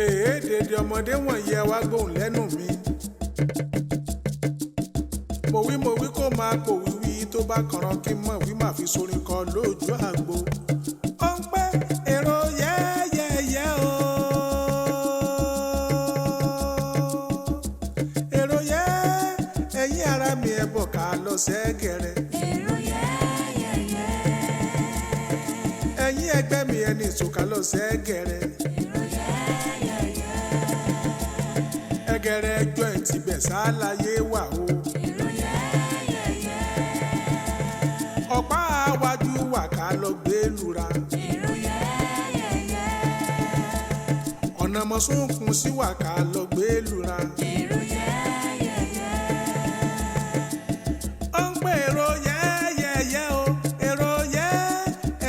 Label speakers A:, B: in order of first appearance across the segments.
A: Èé dèdè ọmọdé wọ̀nyí, ẹ wá gbóhùn lẹ́nu mi. Mo wí, mo wí, kó máa pò wíwí tó bá kànràn kí n mọ̀ wí máa fi sorin kọ lójú àgbo. Ó ń pẹ́ èrò yẹ́yẹ́yẹ́ o. Èrò yẹ́, ẹ̀yin ara mi, ẹ̀ bọ̀ ká lọ sẹ́gẹ̀rẹ̀.
B: Èrò yẹ́yẹ́yẹ́.
A: Ẹ̀yin ẹgbẹ́ mi, ẹni ìsòkà lọ sẹ́gẹ̀rẹ̀.
B: Èrò yẹ́yẹ́yẹ́.
A: Ẹgẹrẹ ẹjọ́ ẹ̀ tibẹ̀ sáláyé wà o.
B: Èrò yẹ́yẹ́yẹ́.
A: Ọ̀pá àwájú wà ká lọ gbé lura.
B: Èrò yẹ́yẹ́yẹ́.
A: Ọ̀nà mọ̀sùnkùn sí wà ká lọ gbé lura.
B: Èrò yẹ́yẹ́yẹ́.
A: Ó ń pè èrò yẹ́yẹ́yẹ́ o. Èrò yẹ́,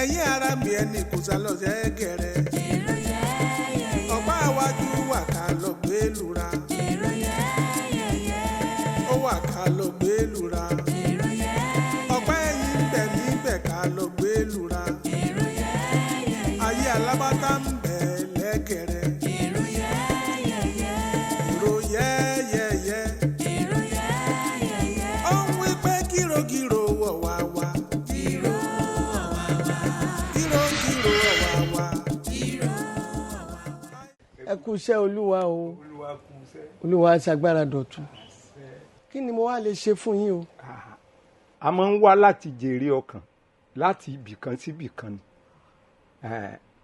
A: ẹ̀yin ara mi, ẹni kò sá lọ sẹ́gẹ̀rẹ̀.
B: Èrò yẹ́yẹ́yẹ́.
A: Ọ̀pá àwájú wà ká lọ gbé lura.
B: Èrò yẹ́yẹ́yẹ́.
A: Ó wà ká lọ gbé lura.
B: Èrò yẹ́yẹ́yẹ́.
A: Ọ̀pá ẹ̀yìn ń bẹ níbẹ̀ ká lọ gbé lura.
B: Èrò yẹ́yẹ́yẹ́.
A: Ayé alábátá ń bẹ lẹ́gẹ̀rẹ̀.
B: Èrò yẹ́yẹ́yẹ́.
A: Èrò yẹ́yẹ́yẹ́.
B: Èrò yẹ́yẹ́yẹ́.
A: Ó ń wí pé kírokíro wọ̀ wá wá.
B: Kíró ọ̀wàwà.
A: Kírokíro wọ̀ wá wá.
B: Kíró ọ̀wàwà.
C: Ẹ kú iṣẹ́ Olúwa o. Olúwa ṣagbára dọ̀tun. Kí ni mo wá lè ṣe fún yín o?
D: A máa ń wá láti jèrè ọkàn láti ibìkan sí ibìkan ni.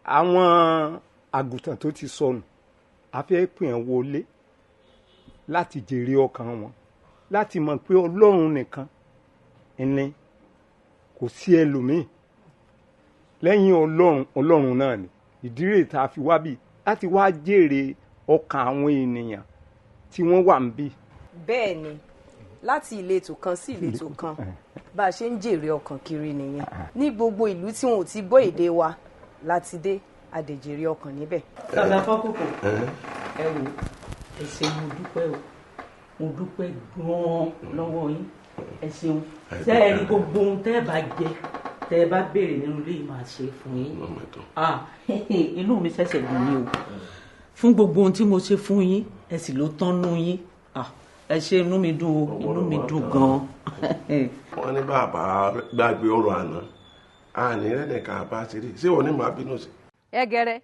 D: Àwọn àgùntàn tó ti sọnù, a fẹ́ pè wọ́n wọlé láti jèrè ọkàn wọn, láti mọ̀ pé Ọlọ́run nìkan ni, kò sí ẹlòmíì lẹ́yìn Ọlọ́run. Ọlọ́run náà ni ìdí rèé tá a fi wá bí láti wá jèrè ọkàn àwọn ènìyàn tí wọ́n wà ń bí.
E: Bẹ́ẹ̀ ni, láti ìletò kan sí ìletò kan, bá a ṣe ń jèrè ọkàn kiri nìyẹn. Ní gbogbo ìlú tí wọn ò ti gbọ́ èdè wa láti dé, adèjèrè ọkàn níbẹ̀.
F: Bàbá Fọ́kùkù, ẹ wò, ẹ ṣeun, mo dúpẹ́ o, mo dúpẹ́ gan-an lọ́wọ́ yín. Ẹ ṣeun. Ṣé ẹ rí gbogbo ohun tẹ́ ẹ bá jẹ, tẹ́ ẹ bá béèrè nínú ilé yìí, máa ṣe fún yín. Ah, inú mi ṣẹ̀ṣẹ̀ dùn ní o fún gbogbo ohun tí mo ṣe fún yín. Ẹ sì ló tán nú yín. Ah, ẹ ṣe, inú mi dùn o, inú mi dùn gan-an.
G: Wọ́n ní bàbá gbàgbé ọ̀rọ̀ àná, àní rẹ̀ bá ti rí. Ṣé wọ́n ní màá bínú sí?
H: Ẹgẹrẹ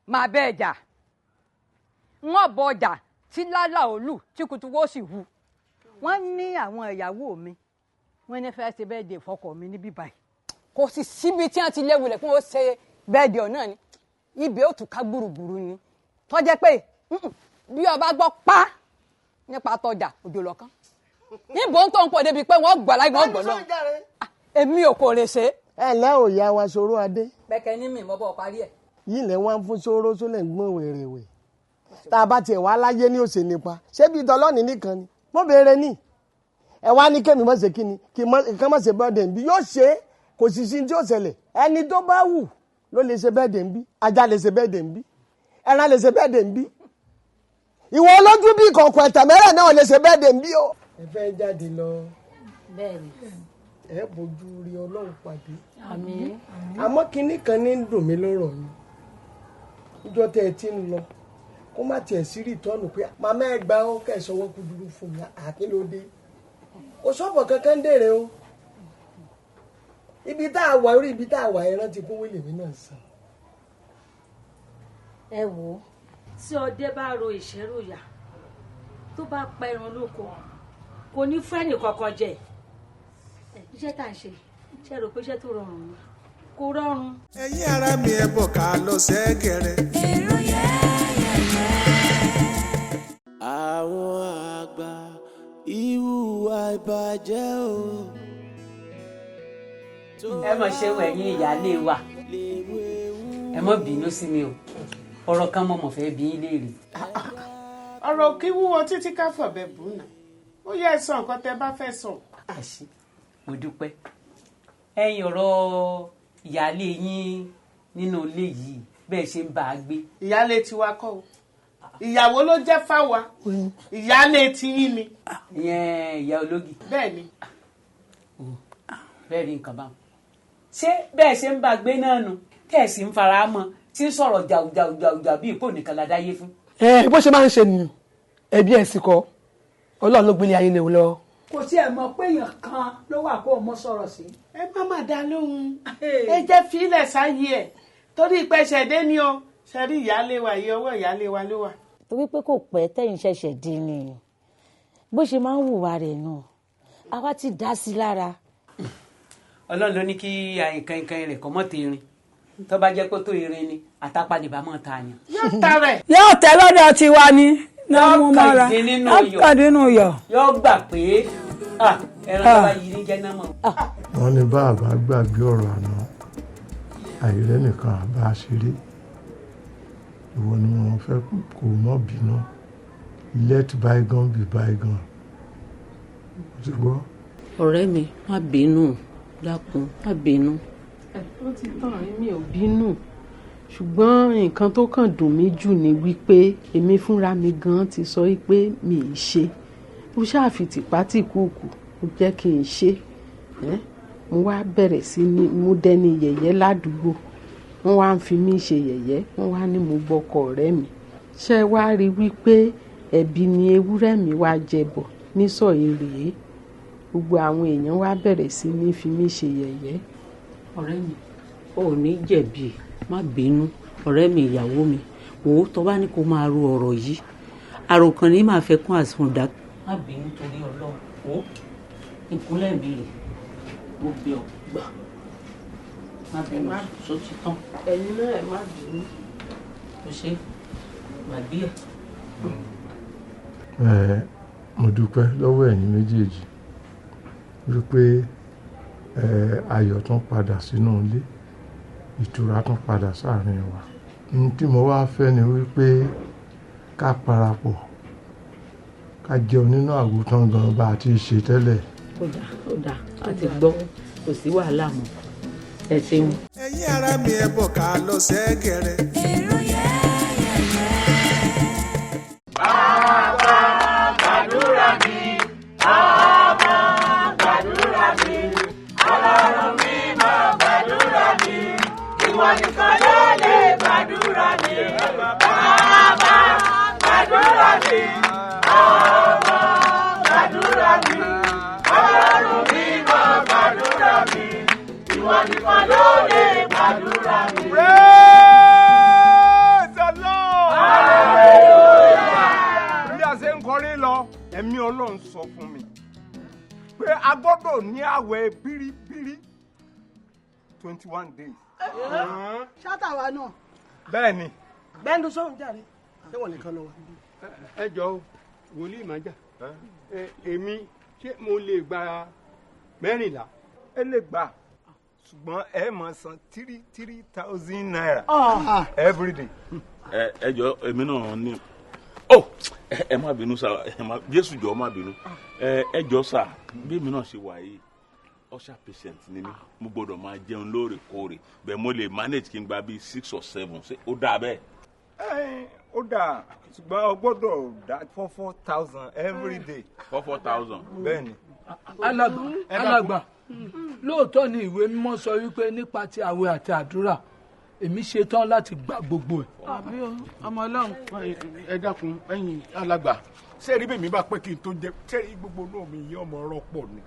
H: máa bẹ́ẹ̀ jà, wọ́n bọ ọjà tí lálá òlù tí kutuwó sì hu. Wọ́n ní àwọn ìyàwó mi, wọ́n ní fẹ́ẹ́ ṣe bẹ́ẹ̀ dé fọkọ mi níbí báyìí. Kò sì síbi tí wọ́n ti léwu rẹ̀ fún ó ṣe bẹ́ẹ̀ dé ọ̀nà ni ibẹ̀ ó tún ká gbúrúgbúrú ni tọ́jẹ́ pé bí ọba gbọ́ pa nípa tọjà òjò lọ́kàn níbo ń tó ń pọ̀ débi pé wọ́n gbọ́ láì wọ́n gbọ́ lọ, èmi ò kò lè ṣe.
C: Ẹ ǹlẹ́ ò yá wa, Sọ̀rọ̀ Adé.
H: Pẹ̀kẹ́ ní mi mọ́ bọ́ parí ẹ̀.
C: Yìí lẹ́ wá ń fún sóró sólẹ̀ ń gbọ́n wèrèwè tá a bá tiẹ̀ wá láyé ní òsè nípa. Ṣé bíi tọlọ́ọ̀nì nìkan ni mo béèrè ní? Ẹ wá ní kémi mọ̀ ṣe kí ni kí kán mọ̀ ṣe bẹ́ẹ̀dẹ̀ ń bí yóò ṣe é. Kò sì sí tí ó ṣẹlẹ̀. Ẹni tó bá wù ló lè ṣe bẹ́ẹ̀dẹ̀ ń bí. Ajá lè ṣe bẹ́ẹ̀dẹ̀ ń bí, ẹran lè ṣe bẹ́ẹ̀dẹ̀ ń bí, ìwọ olójú bí kọ̀ọ̀kan ẹ̀tẹ̀mẹ́rẹ̀ náà lè ṣe bẹ́ẹ̀dẹ̀ ń bí o. Ẹ fẹ́ jáde lọ?
F: Bẹ́ẹ̀ni.
C: Ẹ bójú rí Ọlọ́run pàdé.
F: Àmín.
C: Àmọ́ kinní kan ní ń dùn mí lọ́rọ̀ yìí. Níjọ́ tẹ́ ẹ ti ń lọ, kó má tiẹ̀ sí rìtọ́ọ̀nù pé màmá ẹ gbà ó kẹsànwó kúdúrú fún mi. Àkínlódé kò sọ́fọ̀ kankan dèrè o. Ibi tá a wà, orí ibi tá a wà, ẹran ti kún wílì mi náà sàn.
I: Ẹ wò ó, tí ọdẹ bá ro ìṣẹ́ròyà tó bá pa ẹran lóko, kò ní fún ẹnì kankan jẹ. Iṣẹ́ tá à ń ṣe, ṣe rò pé iṣẹ́ tó rọrùn ni? Kò rọrùn.
A: Ẹ̀yin ara mi, ẹ bọ̀ ká lọ sẹ́gẹ̀rẹ̀.
B: Èrò yẹ́yẹ́yẹ́.
J: Àwọn àgbà ìhùwà ìbàjẹ́ o.
F: Ẹ mọ̀ ṣeun, ẹ̀yin ìyáálé wa. Ẹ mọ̀ bínú sí mi o, ọ̀rọ̀ kan mọ̀ fẹ́ bí yín léèrè.
K: Ọ̀rọ̀ kí wúwo títí ká fọ̀bẹ bù nà. Ó yẹ ẹ sọ nǹkan tẹ bá fẹ́ sọ.
F: Ẹ ṣé, mo dúpẹ́. Ẹ̀yin, ọ̀rọ̀ ìyáálé yín nínú ilé yìí, bẹ́ẹ̀ ṣe ń bá a gbé.
K: Ìyáálé tiwa kọ́ o, ìyàwó ló jẹ́ fáwa. Ìyáálé tiyín ni.
F: Ìyẹn ìyá ológì.
K: Bẹ́ẹ̀ ni.
F: Bẹ́ẹ̀ rí nǹkan báwọn. Ṣé bẹ́ẹ̀ ṣe ń bá a gbé náà nù tẹ́ ẹ̀ sì ń fara mọ́? Tí ń sọ̀rọ̀ jàùjàùjàùjà bíi kò nìkan la dáyé fún.
L: Ẹ bó ṣe máa ń ṣe nìyẹn, ẹbí ẹ̀ sì kọ́, Ọlọ́run ló gbélé ayé léwu lọ.
M: Kò tiẹ̀ mọ̀ pé èèyàn kan ló wà kó o mọ̀ sọ̀rọ̀ sí.
K: Ẹ má má dá lóhùn, ẹ jẹ́ fílẹ̀ sáyé ẹ̀, torí ìpẹ́sẹ̀ dé ni o, ṣe rí ìyáálé wa yìí, ọwọ́ ìyáálé wa ló wà.
I: Torí pé kò pẹ́ tẹ̀yìn ṣẹ̀ṣẹ̀ dé ni, bó ṣe máa ń hùwà rẹ̀ nù, àwa ti dá sí lára.
F: Ọlọ́run ló ní kí àìkànkàn rẹ̀ kọ́ mọ́ tẹ̀rín, tó bá jẹ́ pé tó irin ni àtàpàdé bá mọ̀ ta yàn.
K: Yóò ta rẹ̀.
M: Yóò tẹ lọ́dọ̀ tiwa ni náà mú mọ́ra
F: yóò
M: kàn nínú yọ̀.
F: Yóò gbà pé ẹran tó bá yí ní jẹ́ náà mọ̀.
N: Wọ́n ní bàbá gbàgbé ọ̀rọ̀ àná, àìrẹ́ nìkan àbá ṣeré, ìwọ ni wọ́n fẹ́ kó mọ́ bínú. Let bygone be bygone, o ti gbọ́.
F: Ọ̀rẹ́ mi, má bínú, dákun, má bínú.
K: Ó ti tán, èmi ò bínú, ṣùgbọ́n nǹkan tó kàn dùn mí jù ni wípé èmi fúnra mi gan ti sọ wípé mi ì ṣe, ó ṣáàfi tìpátìkúùkù ó jẹ́ kí n ṣe. Mo wá bẹ̀rẹ̀ sí ní mo dẹni yẹ̀yẹ́ ládùúgbò, wọ́n wá ń fi mí ṣe yẹ̀yẹ́, wọ́n wá ní mo gbọ́kọ ọ̀rẹ́ mi. Ṣé wá rí wípé ẹ̀bi ni ewúrẹ́ mi wá jẹbọ̀ nísọ̀ èrè, gbogbo àwọn èèyàn wá bẹ̀rẹ̀ sí ní fi mí ṣe yẹ̀yẹ́.
F: Ọ̀rẹ́ mi, ò ní jẹ̀bi, má bínú ọ̀rẹ́ mi, ìyàwó mi, wò ó, tó bá ní kó máa ro ọ̀rọ̀ yìí, àròkàn ní máa fẹ́ kún àsundà. Má bínú torí Ọlọ́run, wò ó, ìkúnlẹ̀ mi rè, mo bẹ̀ ọ́, gbà, má bínú, sọ ti tán.
K: Ẹ̀yin náà ẹ má bínú.
F: Kò ṣe gbàgbé ẹ̀.
N: Ẹ mo dúpẹ́ lọ́wọ́ ẹ̀yin méjèèjì wípé ẹ ayọ̀ tún padà sínú ilé, ìtura tún padà sáàrin wa. Ní tí mo wá fẹ́ ni wípé ká parapọ̀, ká jẹun nínú àgùntàn gan bá a ti ṣe tẹ́lẹ̀.
F: Ó dà, ó dà, a ti gbọ́, kò sí wàhálà mọ́, ẹ ṣeun.
A: Ẹ̀yin ará mi, ẹ bọ̀ ká lọ sẹ́gẹ̀rẹ̀.
B: Èrò yẹ́yẹ́yẹ́.
J: Bàbá gbàdúrà mi, ọmọ gbàdúrà mi, Ọlọ́run mi máa gbàdúrà mi, ìwọ nìkan ló lè gbàdúrà mi. Bàbá gbàdúrà mi, ọmọ gbàdúrà mi, Ọlọ́run mi máa gbàdúrà mi, ìwọ nìkan ló lè gbàdúrà mi.
D: Praise the Lord. Hallelujah. Bí a ṣe ń kọrin lọ, ẹ̀mí Ọlọ́run sọ fún mi pé a gbọ́dọ̀ ní àwẹ̀ bíríbírí 21 days.
M: Ṣátàwa náà.
D: Bẹ́ẹ̀ ni.
C: Bẹ́ẹ̀ni sọ̀rọ̀ jáde, ṣé wọ́n nìkan lọ wà.
D: Ẹ jọ wòlíì májà, èmi ṣé mo lè gba 14? Ẹ lè gbà, ṣùgbọ́n ẹ máa san 3,000 naira every day.
G: Ẹ jọ, èmi náà ní ọ, ẹ má bínú sá, ẹ má, Jésù jọ, má bínú. Ẹ jọ sá, bí èmi náà ṣe wà yìí, ulcer patient ni mí, mo gbọ́dọ̀ máa jẹun lóòrèkóòrè, bẹ́ẹ̀ mo lè manage kí n gba bíi 6 or 7, ṣé ó dáa bẹ́ẹ̀?
D: Ó dáa, ṣùgbọ́n o gbọ́dọ̀ dá 4,000 every day.
G: 4,000.
D: Bẹ́ẹ̀ni.
O: Alàgbà, alàgbà, lóòótọ́ ni ìwé mímọ́ sọ wípé nípa ti àwẹ̀ àti àdúrà, èmi ṣetán láti gba gbogbo ẹ̀.
K: Àbí o, ọmọ Ọlọ́run.
P: Ẹ dákun, ẹ̀yin alàgbà, ṣé rí bèmí bá pẹ́ kí n tó jẹ, ṣé rí gbogbo náà mi yí ọmọ ọ̀rọ̀ pọ̀ ni.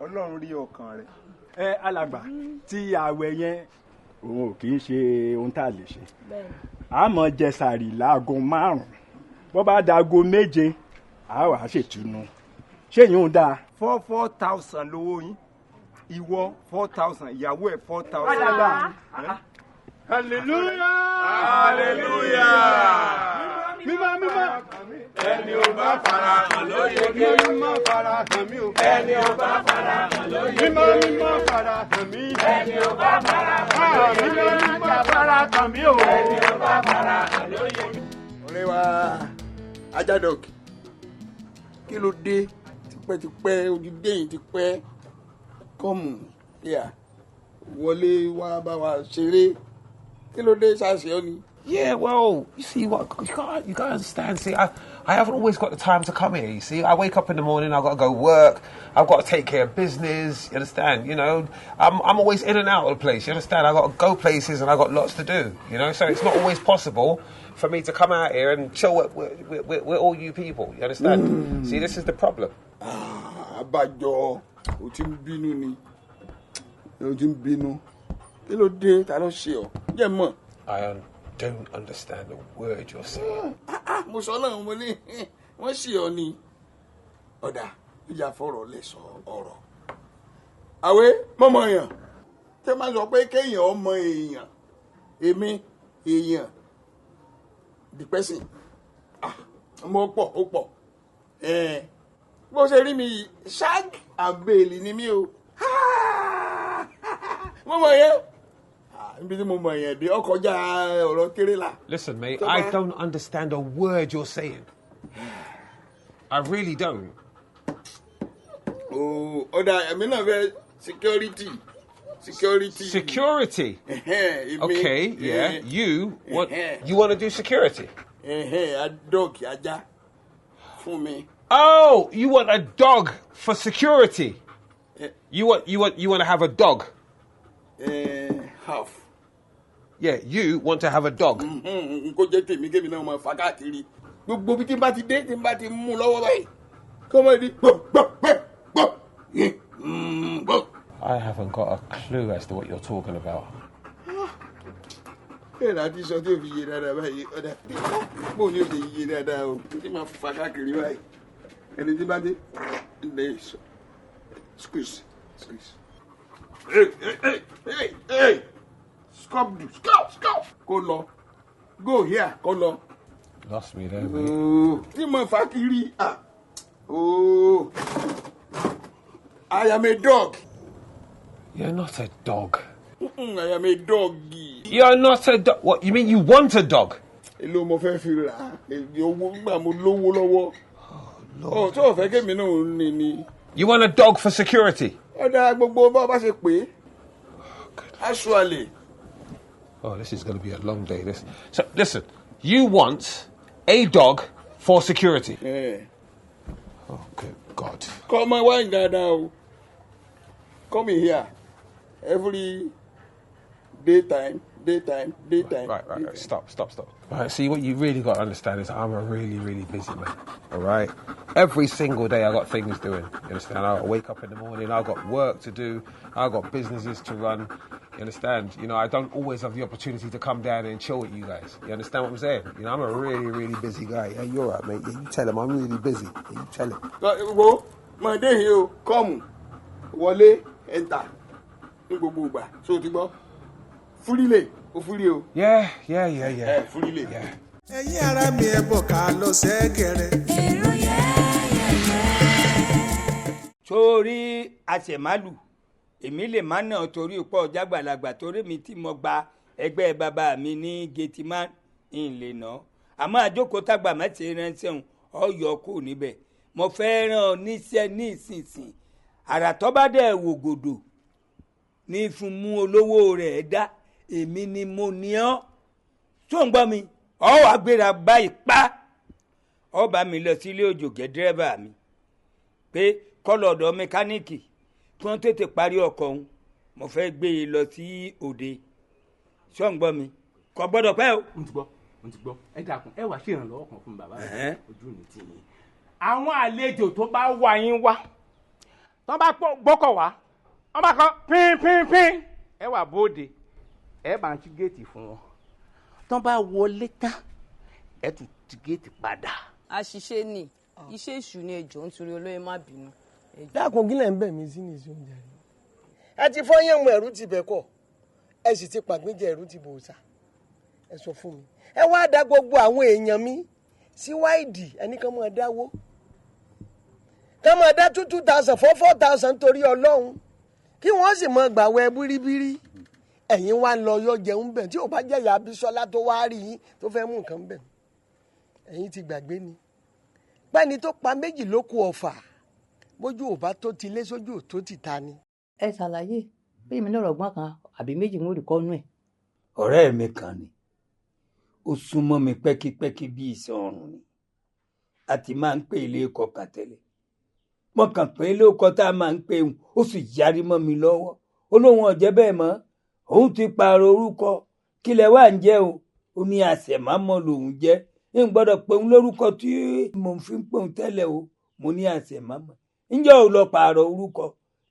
D: Ọlọ́run rí ọkàn rẹ̀.
Q: Ẹ alàgbà, tí àwẹ̀ yẹn òun ò kì í ṣe ohun tá a lè ṣe, a mọ̀ jẹ sàrì láago 5, bó bá dago 7 a wàá ṣètùnú, ṣé yìí ń dáa.
D: 4,000 lówó yín, ìwọ 4,000, ìyàwó ẹ̀ 4,000.
Q: Alàgbà. Hallelujah.
G: Hallelujah.
Q: Mímọ́ mímọ́.
G: Ẹni ó bá fara hàn ló yege.
Q: Mímọ́ mímọ́ fara hàn mí o.
G: Ẹni ó bá fara hàn ló yege.
Q: Mímọ́ mímọ́ fara hàn mí.
G: Ẹni ó bá fara hàn ló yege.
Q: Mímọ́ mímọ́ fara hàn mí o.
G: Ẹni ó bá fara hàn ló yege.
R: Ọ̀rẹ́ wa Ajadok, kí ló dé tipẹ́tipẹ́ ojúdé yìí tipẹ́ kọ́mù yà wọlé wá bá wa ṣeré, kí ló dé ṣàṣẹ ọ ni.
S: Yeah, well, you see, what you can't understand. See, I haven't always got the time to come here, you see. I wake up in the morning, I've got to go work, I've got to take care of business, you understand? You know, I'm always in and out of the place, you understand? I've got to go places and I've got lots to do, you know? So it's not always possible for me to come out here and chill with all you people, you understand? See, this is the problem.
R: Àbájọ, o ti ń bínú ni. O ti ń bínú. Kí ló dé? Ta ló ṣe ọ́? Jẹ́ mọ̀.
S: I don't understand a word you're saying.
R: Mo sọ náà, mo ní wọ́n ṣe ọ́ ni. Ọ̀dà, ìjà fọ̀rọ̀ lè sọ ọ̀rọ̀. Àwẹ̀ mọ̀mọ́ èèyàn. Tẹ́ máa sọ pé kéèyàn ọmọ èèyàn. Èmi èèyàn. The person. Ah, mo pọ̀, ó pọ̀. Bó ṣe rí mi yìí, shag and bail ni mí o. Mo mọ̀ yẹn. Níbi tí mo mọ̀ yẹn dé, ọkọjá ọ̀rọ̀ kéré la.
S: Listen, mate, I don't understand a word you're saying. I really don't.
R: Oh, ọ̀dà, èmi náà fẹ́ security. Security.
S: Security?
R: Èmi.
S: Okay, yeah. You want to do security?
R: Dog, ajá. Fún mi.
S: Oh, you want a dog for security? You want to have a dog?
R: Half.
S: Yeah, you want to have a dog.
R: N kò jẹ́ tèmi kémi náà máa fà káàkiri. Gbogbo bí tí n bá ti dé, tí n bá ti mú lọ́wọ́ báyìí. Kọ́ máa di gbọ́ gbọ́ gbọ́ gbọ́ gbọ́.
S: I haven't got a clue as to what you're talking about.
R: Bẹ́ẹ̀ ni a ti sọ tí o fi yé dáadáa báyìí. Ọ̀dà, bó ni o ṣe yé dáadáa o? Tí máa fà káàkiri báyìí. Ẹni tí bá dé, ẹ squeeze, squeeze. Hey, hey, hey, hey, hey. Stop, stop, stop. Kó lọ. Go here, kó lọ.
S: Lost me there, mate.
R: Tí mo fà kiri, ah. Oh. I am a dog.
S: You're not a dog.
R: I am a dog.
S: You're not a dog. What, you mean you want a dog?
R: Èló mo fẹ́ fi rà á. Owó gbà mo lówó lọ́wọ́. Ọ̀ tó o fẹ́ kémi náà ní ni.
S: You want a dog for security?
R: Ọ̀dà gbogbo bá bá ṣe pé. Actually.
S: Oh, this is going to be a long day. This. So, listen, you want a dog for security.
R: Yeah.
S: Oh, good God.
R: Come on, wine dáadáa o. Come in here. Every daytime, daytime, daytime.
S: Right. Stop. Right, see, what you really got to understand is I'm a really, really busy man, all right? Every single day I got things doing, you understand? I wake up in the morning, I got work to do, I got businesses to run, you understand? You know, I don't always have the opportunity to come down and chill with you guys. You understand what I'm saying? You know, I'm a really, really busy guy. Yeah, you're right, mate. Yeah, you tell him I'm really busy. Yeah, you tell him.
R: Wo, my day here, come, wọlé, enter, ní gbogbo ìgbà, ṣé o ti gbọ́? Fúrílẹ̀. O.
S: Yeah.
R: Fúrílẹ̀.
A: Ẹ̀yin ará mi, ẹ bọ̀ ká lọ sẹ́gẹ̀rẹ̀.
B: Èrò yẹ́yẹ́yẹ́.
T: Torí àṣẹ̀málù, èmi lè má nà torí pọ̀ jágbàlagbà, torí mi tí mo gba ẹgbẹ́ bàbá mi ní gẹ̀tìmá ń lè nà. Àmọ́ àjókòó tàgbà má ti ránṣẹ́ òun, ọ yọ kù níbẹ̀. Mo fẹ́ ràn ọ́ níṣẹ́ ní ìsinsìn. Àrà tó bá dẹ̀ wò gòdò ní fún mú olówó rẹ̀ dá. Èmi ni mo ní ọ́. Tó ń gbọ́ mi, ọ wàá gbéra báyìí pa. Ọ bá mi lọ sílé òjòkè dírẹ́bà mi pé kọ́ lọ ọ̀dọ̀ mẹkáníìkì kí wọ́n tètè parí ọkọ̀ òun. Mo fẹ́ gbé e lọ sí òde. Ṣó ń gbọ́ mi? Kò gbọ́dọ̀ pẹ́ o.
U: N ti gbọ́. Ẹ dákun, ẹ wá ṣe ìrànlọ́wọ́ kan fún bàbá mi. Ojú mi ti yín. Àwọn àlejò tó bá wá yín wá, tán bá gbọ́kọ̀ wá, wọ́n bá kọ́ pín pín pín, ẹ wà bóde, ẹ bá ń ṣí géètì fún wọn. Tán bá wọlé tán, ẹ tún ti géètì padà.
E: Àṣìṣe ni iṣẹ́ èṣù ni, ẹjọ́ nítorí olóyè má bínú.
C: Dákun, kí lẹ̀ ń bẹ̀ mí sí ní ìṣó oúnjẹ rẹ̀? Ẹ ti fọ́yẹ̀mù ẹ̀rú ti bẹ̀ kọ̀, ẹ sì ti pàgbéjẹ ẹ̀rú ti bò sà. Ẹ sọ fún mi, ẹ wá da gbogbo àwọn èèyàn mi sí wáìdì, ẹnì kan máa dáwó, ká máa dá 2,000 4,000 torí Ọlọ́run, kí wọ́n sì máa gbàwẹ̀ bíríbírí. Ẹ̀yin wá ń lọ yọ jẹun bẹ̀, tí ò bá jẹ́ ìyá Bísọ́lá tó wá rí yín tó fẹ́ mú nǹkan bẹ̀. Ẹ̀yin ti gbàgbé ni pẹ́ni tó pa méjì ló kù ọ̀fà, bójú ò bá tó ti lé sójú ò tó ti ta ni.
F: Ẹ ṣàlàyé bí èmi lọ́rọ̀ ọgbọ́n kan àbí méjì ń rí kọ́nú ẹ̀.
T: Ọ̀rẹ́ mi kan ni ó súnmọ́ mi pẹ́kípẹ́kí bí iṣan ọrùn ni. A ti máa ń pè é lẹ́ẹ̀kọ́ kan tẹ́lẹ̀. Mo kàn pé lóko tá a máa ń pè ń, ó sì yarí mọ́ mi lọ́wọ́. Ó lóun ọ̀jẹ́ bẹ́ẹ̀ mọ́, òun ti pààrọ̀ orúkọ. Kílẹ̀ wà ń jẹ́ o? Ó ní àṣẹ̀mámọ́ lòun jẹ́. Ń gbọ́dọ̀ pé òun lórúkọ tí mò ń fi ń pè òun tẹ́lẹ̀ o. Mo ní àṣẹ̀mámọ́. Ǹjẹ́ ò lọ pààrọ̀ orúkọ?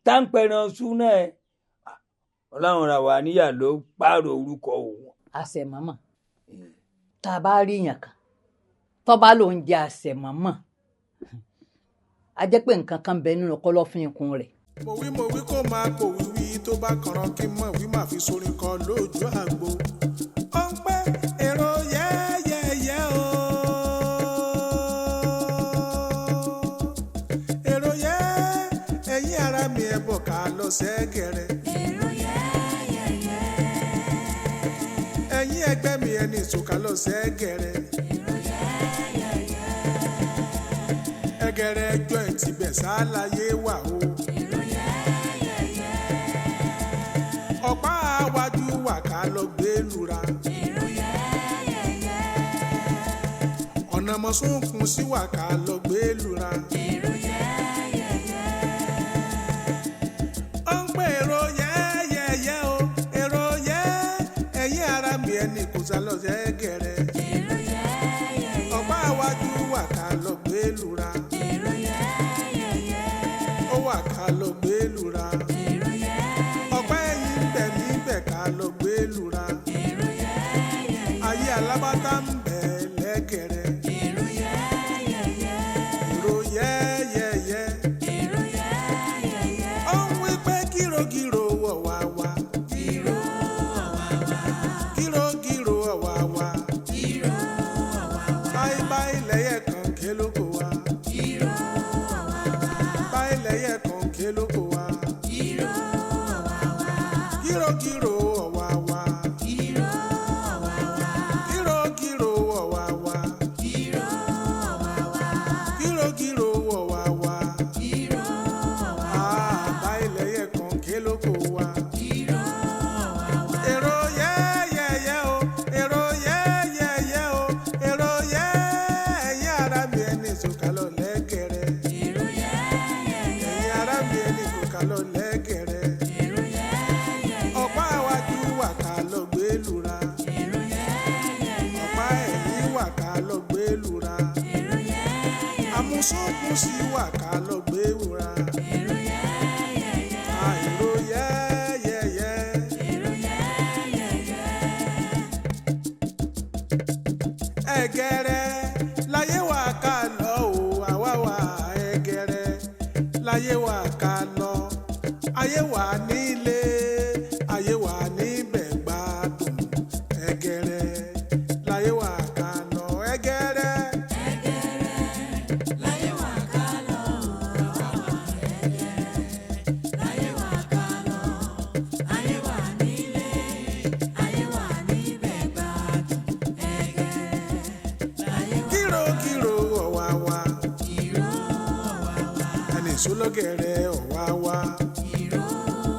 T: Tá ń pẹran súná ẹ̀. Ọlọ́run ra wà níyà ló pààrọ̀ orúkọ òun.
H: Àṣẹ̀mọ́mọ́. Tá a bá rí èèyàn kan tó bá lòun jẹ́ àṣẹ̀mọ́mọ́, a jẹ́ pé nǹkan kan bẹ nínú kọ̀lọ̀fín ikùn rẹ̀.
A: Mo wí mo wí kó máa pò wíwí, tó bá kànràn kí n mọ̀ wí máa fi sorin kọ lójú àgbo. Ó ń pẹ́ èrò yẹ́yẹ́yẹ́ o. Èrò yẹ́, ẹ̀yin ara mi, ẹ̀ bọ̀ ká lọ sẹ́gẹ̀rẹ̀.
B: Èrò yẹ́yẹ́yẹ́.
A: Ẹ̀yin ẹgbẹ́ mi, ẹni ìsòkà lọ sẹ́gẹ̀rẹ̀.
B: Èrò yẹ́yẹ́yẹ́.
A: Ẹgẹrẹ ẹjọ́ ẹ̀ tibẹ̀ sáláyé wà o.
B: Èrò yẹ́yẹ́yẹ́.
A: Ọ̀pá àwájú wà ká lọ gbé lura.
B: Èrò yẹ́yẹ́yẹ́.
A: Ọ̀nà mọ̀sùnkùn sí wà ká lọ gbé lura.
B: Èrò yẹ́yẹ́yẹ́.
A: Ó ń pè èrò yẹ́yẹ́yẹ́ o. Èrò yẹ́, ẹ̀yin ara mi, ẹni kò sá lọ sẹ́gẹ̀rẹ̀.
B: Èrò yẹ́yẹ́yẹ́.
A: Ọ̀pá àwájú wà ká lọ gbé lura.
B: Èrò yẹ́yẹ́yẹ́.
A: Ó wà ká lọ gbé lura.
B: Èrò yẹ́yẹ́yẹ́.
A: Ọ̀pá ẹ̀yìn ń bẹ níbẹ̀ ká lọ gbé lura.
B: Èrò yẹ́yẹ́yẹ́.
A: Ayé alábátá ń bẹ lẹ́gẹ̀rẹ́.
B: Èrò yẹ́yẹ́yẹ́.
A: Èrò yẹ́yẹ́yẹ́.
B: Èrò yẹ́yẹ́yẹ́.
A: Ó ń wí pé kírogíro wọ̀ wá wá.
B: Kíró ọ̀wàwà.
A: Kírogíro ọ̀wà wá.
B: Kíró ọ̀wàwà.
A: Báyìí báyìí lẹ́yẹ̀ kan ké lóko wa.
B: Kíró ọ̀wàwà.
A: Báyìí lẹ́yẹ̀ kan ké lóko wa.
B: Kíró ọ̀wàwà.
A: Kírogíro ọ̀wà wá.
B: Kíró ọ̀wàwà.
A: Kírogíro ọ̀wà wá.
B: Kíró ọ̀wàwà.
A: Kírogíro ọ̀wà wá.
B: Kíró ọ̀wàwà.
A: Báyìí lẹ́yẹ̀ kan ké lóko wa.
B: Kíró ọ̀wàwà.
A: Èrò yẹ́yẹ́yẹ́ o, èrò yẹ́yẹ́yẹ́ o, èrò yẹ́, ẹ̀yin ara mi, ẹni ìsòkà lọ lẹ́gẹ̀rẹ́.
B: Èrò yẹ́yẹ́yẹ́.
A: Ẹ̀yin ara mi, ẹni ìsòkà lọ lẹ́gẹ̀rẹ́.
B: Èrò yẹ́yẹ́yẹ́.
A: Ọ̀pá àwájú wà ká lọ gbé lura.
B: Èrò yẹ́yẹ́yẹ́.
A: Ọ̀pá ẹ̀yìn wà ká lọ gbé lura.
B: Èrò yẹ́yẹ́yẹ́.
A: Àmúsùnkùn sí wà ká lọ gbé lura.
B: Èrò yẹ́yẹ́yẹ́.
A: Èrò yẹ́yẹ́yẹ́.
B: Èrò yẹ́yẹ́yẹ́.
A: Ẹgẹrẹ láyé wà ká lọ o, àwa wà ẹgẹrẹ láyé wà ká lọ. Ayé wà nílé, ayé wà níbẹ̀ gbádùn. Ẹgẹrẹ láyé wà ká lọ, ẹgẹrẹ.
B: Ẹgẹrẹ láyé wà ká lọ, àwa wà ẹgẹrẹ láyé wà ká lọ. Ayé wà nílé, ayé wà níbẹ̀ gbádùn. Ẹgẹrẹ láyé wà.
A: Kírokíro ọ̀wà wa,
B: Kíró ọ̀wàwà.
A: ẹni ìṣólọ́gẹ̀rẹ̀ ọ̀wà wa.